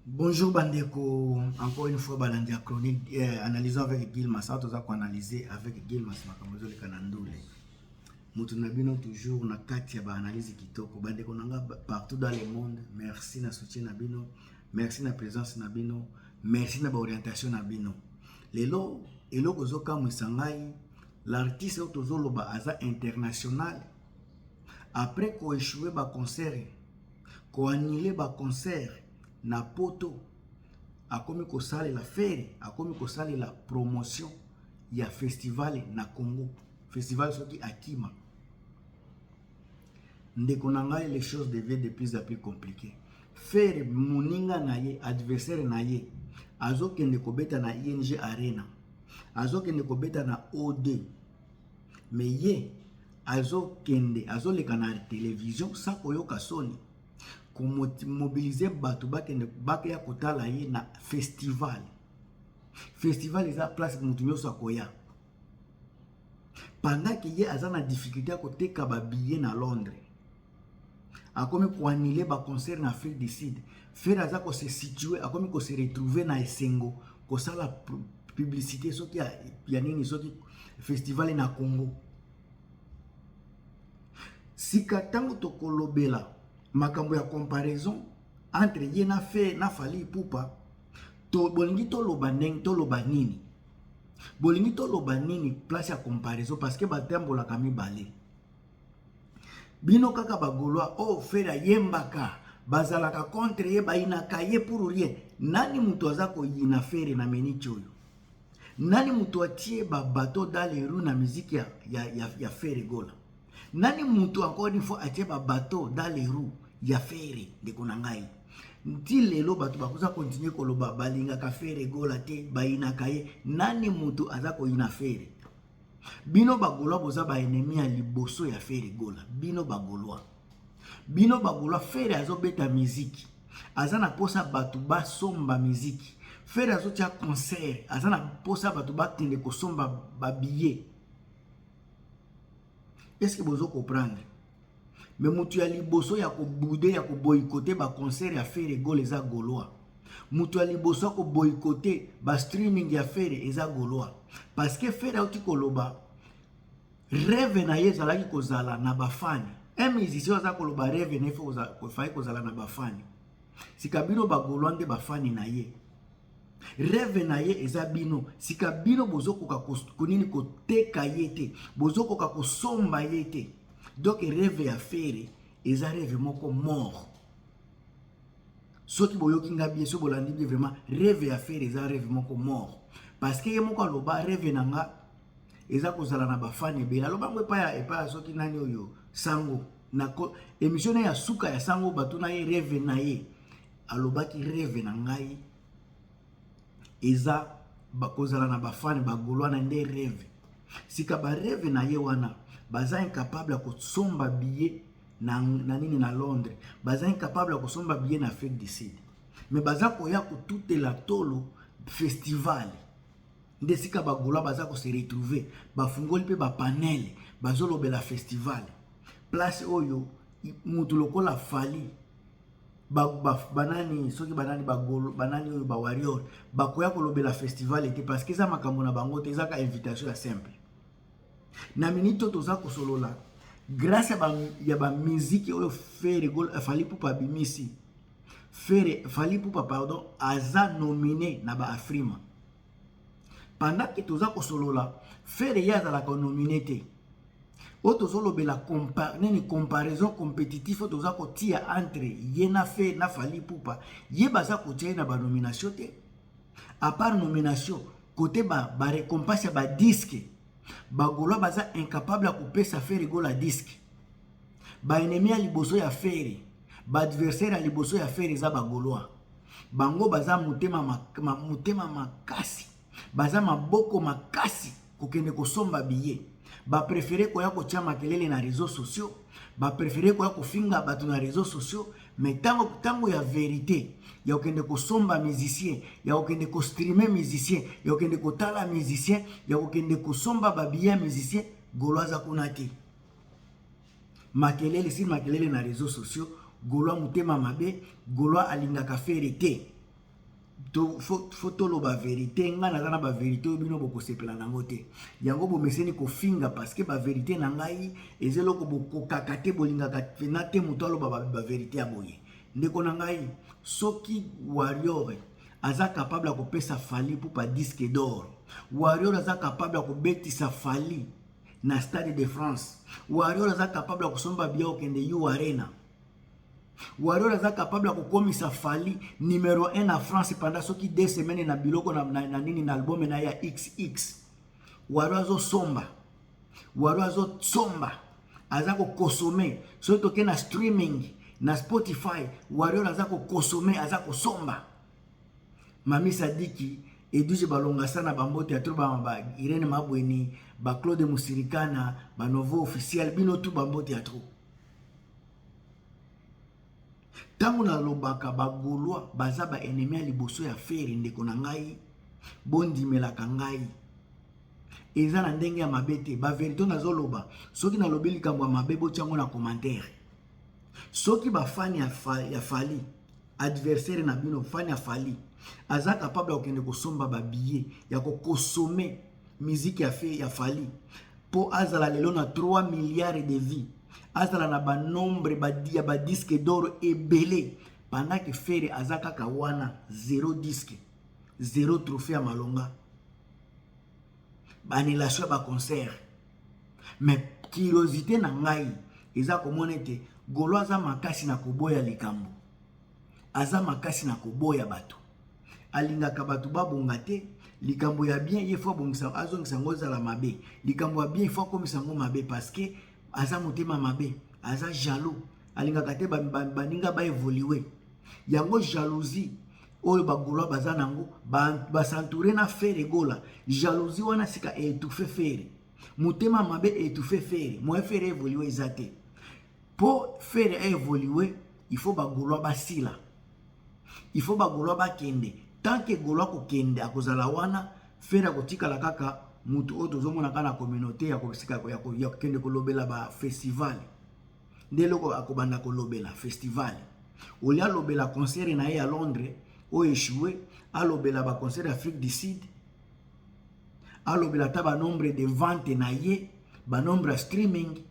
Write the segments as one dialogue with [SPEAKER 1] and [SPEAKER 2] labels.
[SPEAKER 1] Bonjour bandeko, encore une fois balandi ya chronique analysons avec Gilmas. Awa toza koanalyse avec Gilmas makambo ezoleka na ndule. Moto na bino toujours na kati ya baanalyse kitoko. Bandeko na nga partout dans le monde, merci na soutien na bino, merci na présence na bino, merci na baorientation na bino. Lelo eloko ezokamwisa ngai, l'artiste oyo tozoloba aza international après koéchouer baconcert, koannuler baconcert na poto, akomi kosalela Ferre, akomi kosalela promotion ya festival na Congo, festival soki akima. Ndeko na ngai, les choses deviennent de plus en plus compliquées. Ferre, moninga na ye, adversaire na ye, azokende kobeta na ING Arena, azokende kobeta na O2, mais ye azokende, azoleka na télévision sa koyoka soni komobiliser bato bakende bakeya kotala ye na festival. Festival eza place moto nyonso akoya, pendant ke ye aza na difficulté ya koteka babillet na Londres, akomi koannuler baconcert na Afrique du Sud. Ferre aza kose situer, akomi kose retrouver na esengo kosala publicité soki ya nini, soki festival na Congo. Sika ntango tokolobela makambo ya comparaison entre ye na Ferre na Fally Ipupa, to bolingi toloba ndenge toloba nini? Bolingi toloba nini place ya comparaison? Parce que batambolaka mibale. Bino kaka bagaulois oyo, oh, Ferre ayembaka, bazalaka contre ye, bayinaka ye pour rien. Nani moto aza koyina Ferre na miniti oyo? Nani moto atie babato dans les rues na musique ya Ferre Gola? Nani moto, encore une fois, atie babato dans les roues ya Ferre? Ndeko na ngai, nti lelo bato bakoza continuer koloba balingaka Ferre Gola te, bayinaka ye. Nani moto aza koyina Ferre? Bino bagaulois boza baennemi ya liboso ya Ferre Gola. Bino bagaulois, bino bagaulois. Ferre azobeta miziki, aza na mposa bato basomba miziki. Ferre azotia concert, aza na mposa bato bakende kosomba babillet. Est ce que bozo comprendre? Mais moto ya liboso ya kobouder, ya koboycotter baconcert ya Ferre Gola eza gaulois. Moto ya liboso ya koboycotter bastreaming ya Ferre eza gaulois, parce que Ferre auti koloba rêve na ye ezalaki kozala na bafani. Un musicien aza koloba rêve na ye fai kozala na bafani. Sika bino bagaulois nde bafani na ye, rêve na ye eza bino. Sika bino bozokoka konini koteka ye te, bozokoka kosomba ye te. Donc rêve ya Ferre eza rêve moko mort. Soki boyoki nga bien, soki bolandi bien, vraiment rêve ya Ferre eza rêve moko mort, parce que ye moko aloba: "Rêve na nga eza kozala na bafani ebele." Aloba yango epai ya soki nani oyo, sango na émission na ya suka ya sango. Bato na ye, rêve na ye, alobaki: "Rêve na ngai eza kozala na bafani." Bagaulois na nde rêve. Sika barêve na ye wana, baza incapable ya kosomba billet na nini, na Londres, baza incapable ya kosomba billet na Afrique du Sud, mais baza koya kotutela tolo festival. Nde esika bagaulois baza kose retrouver, bafungoli mpe bapanel, bazolobela festival, place oyo mutu lokola Fally, banani soki banani, banani oyo bawarrior bakoya kolobela festival te, parce que eza makambo na bango te, ezaka invitation ya simple. Na minute oyo toza kosolola, grâce ya bamiziki oyo Ferre, Fally Ipupa abimisi, Ferre, Fally Ipupa, pardon, aza nominé na baAfrima. Pendant ke toza kosolola, Ferre ye azalaka nominé te. Oyo tozolobela nini? Comparaison compétitif oyo toza kotia entre ye na Ferre na Fally Ipupa, ye baza kotia ye na banomination te. À part nomination, côté barécompense ya badisque, bagaulois baza incapable ya kopesa Ferre Gola disque. Baennemi ya liboso ya Ferre, baadversaire ya liboso ya Ferre eza bagaulois. Bango baza motema makasi, baza maboko makasi kokende kosomba billet. Bapréférer koya kotia makelele na réseaux sociaux, bapréférer koya kofinga bato na réseaux sociaux, mais ntango ya vérité ya kokende kosomba musicien, ya kokende kostreamer musicien, ya kokende kotala musicien, ya kokende kosomba babillet ya musicien, gaulois aza kuna te. Makelele si makelele na réseaux sociaux. Gaulois motema mabe, gaulois alingaka Ferre te. To, faut, faut toloba verite. Ngai naza na baverite oyo bino bokosepela nango te. Yango bomeseni kofinga parce que baverite na ngai eza eloko bokokaka te, bolingaka pena te moto aloba baverite ya boye. Ndeko na ngai, soki Warrior aza capable ya kopesa Fally Ipupa disque d'or, Warrior aza capable ya kobetisa Fally na Stade de France, Warrior aza capable ya kosomba bia okende U Arena, Warrior aza capable ya kokomisa Fally numero 1 na France pendant soki 2 semaines na biloko na, na, na nini na album na ya XX. Warrior azosomba, Warrior azosomba, aza kokonsome. Soki toke na streaming na Spotify, Warrior aza kokonsome, aza kosomba. Mami Sadiki, Edwige Balongasa na bambote ya trop, ba, ba Irene Mabweni, ba Claude Musirikana, ba Novo officiel, bino tu bambote ya trop. Ntango nalobaka bagaulois baza baennemi ya liboso ya Ferre, ndeko na ngai, bondimelaka ngai, eza na ndenge ya mabe te. Baverité nazoloba, soki nalobi likambo ya mabe, botia yango na commentaire. Soki bafani ya, ya Fally, adversaire na bino, fani ya Fally aza capable ya kokende kosomba babillet ya kokonsome musique ya, fe, ya Fally mpo azala lelo na 3 milliards de vues, azala na banombre ya badisque d'or ebele, pendant que Ferre aza kaka wana, zéro disque, zéro trophée ya malonga, baannulation ya baconcert. Mais curiosité na ngai eza komona ete Gaulois aza makasi na koboya likambo, aza makasi na koboya bato, alingaka bato babonga te. Likambo ya bien, ye faut abongisa, azongisa yango ezala mabe. Likambo ya bien, faut akomisa yango mabe, parce que aza motema mabe, aza jaloux, alingaka te baninga baévolue. Yango jalousie oyo bagaulois baza nango, bas'entourer na Ferre Gola, jalousie wana sika étouffe Ferre, motema mabe étouffe Ferre. Moyen Ferre évolue eza te. Mpo Ferre aévolue, il faut bagaulois basila, il faut bagaulois bakende. Tant que Gaulois kokende, akozala wana, Ferre akotikala kaka mutu oyo tozomona kaka na communauté ya kokende kolobela bafestival. Nde eloko akobanda kolobela festival, olia alobela concert na ye ya Londres oyo échoué, alobela baconcert ya Afrique du Sud, alobela ata banombre de vente na ye, banombre ya streaming.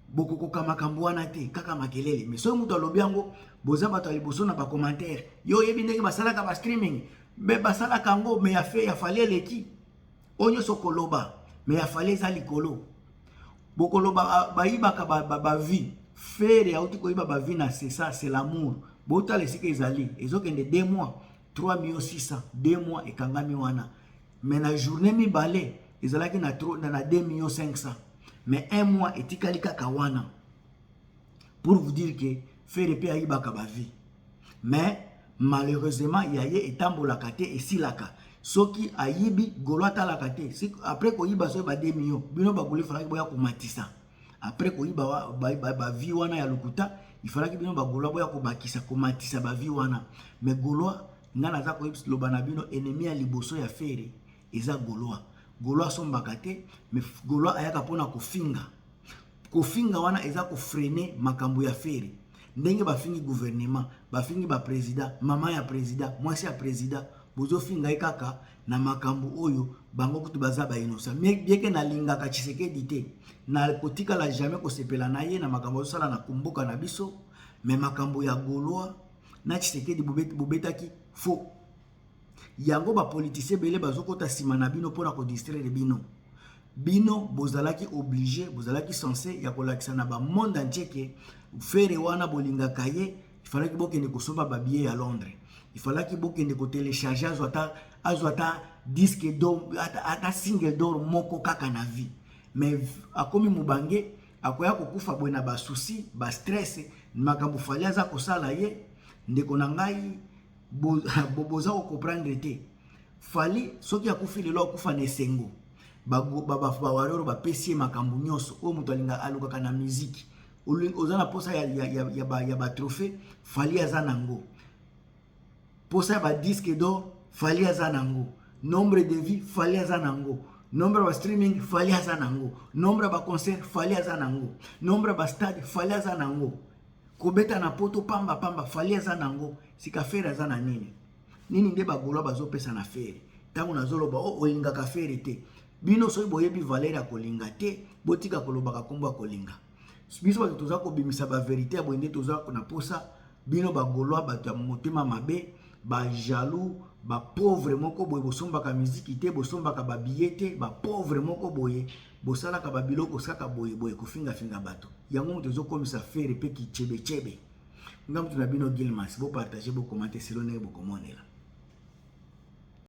[SPEAKER 1] Bokokoka makambo wana te, kaka makelele. Mais soki moto alobi yango, boza bato ya liboso na bacommentaire: yo oyebi ndenge basalaka bastreaming? Me basalaka yango, me ya fe ya Fally eleki oyo nyonso koloba, me ya Fally eza likolo. Bokoloba bayibaka bavues. Ferre auti koyiba bavues na C'est ça, c'est l'amour. Botala esika ezali, ezokende 2 mois, 3 millions 600, 2 mois ekangami wana. Mais na journée mibale ezalaki na 2 millions 500, mais un mois etikali kaka wana. Pour vous dire que Ferre mpe ayibaka bavues, mais malheureusement ya ye etambolaka te, esilaka. Soki ayibi, Gaulois atalaka te. Après koyiba soki ba 2 millions, bino bagaulois efalaki boya komatisa. Après koyiba bavues wana ya lokuta, ifalaki bino bagaulois boya kobakisa, komatisa bavues wana. Mais Gaulois, ngai naza koyeba na bino, ennemi ya liboso ya Ferre eza Gaulois. Gaulois asombaka te, mais Gaulois ayaka mpona kofinga. Kofinga wana eza kofreiner makambo ya Ferre. Ndenge bafingi gouvernement, bafingi baprésident, mama ya président, mwasi ya président, bozofinga ye kaka na makambo oyo bango kutu baza bainnocent. Bien que nalingaka Tshisekedi te, nakotikala jamais kosepela na ye na makambo azosala na mboka na biso, mais makambo ya Gaulois na Tshisekedi bobetaki faux. Yango bapoliticien ebele bazokɔta nsima na bino mpona kodistraire bino. Bino bozalaki obligé, bozalaki censé ya kolakisa na bamonde entier que Ferre wana bolingaka ye. Ifalaki bokende kosomba babillet ya Londres, ifalaki bokende kotélécharger, azwa ata disque d'or, ata single d'or moko kaka na vie. Mais akomi mobange, akoya kokufa boye na basoucis, bastress, makambo Fally aza kosala ye. Ndeko na ngai, boza kocomprendre te. Fally soki akufi lelo, akufa na esengo. Bawarriors bapesi ye makambo nyonso oyo moto alinga alukaka na miziki. Oza na posa ya batrophée, Fally aza nango. Posa ya badisque d'or, Fally aza nango. Nombre de vues, Fally aza nango. Nombre ya bastreaming, Fally aza nango. Nombre ya baconcert, Fally aza nango. Nombre ya bastade, Fally aza nango. Kobeta na Poto pamba pamba, Fally aza nango. Sika Ferre aza na nini? Nini nde bagaulois bazopesa na Ferre? Ntango nazoloba o olingaka Ferre te, bino soki boyebi valeur ya kolinga te, botika kolobaka nkombo ya kolinga. Biso bato toza kobimisa baverité ya boye nde toza na posa. Bino bagaulois, bato ya motema mabe, bajaloux, bapauvre moko boye, bosombaka miziki te, bosombaka babillet te, bapauvre moko boye, bosalaka babiloko kaka boye boye, kofingafinga bato. Yango moto ezokomisa Ferre mpe kichebechebe. Nga moto na bino Gilmas, bopartage, bocommenter selon ndenge bokomonela.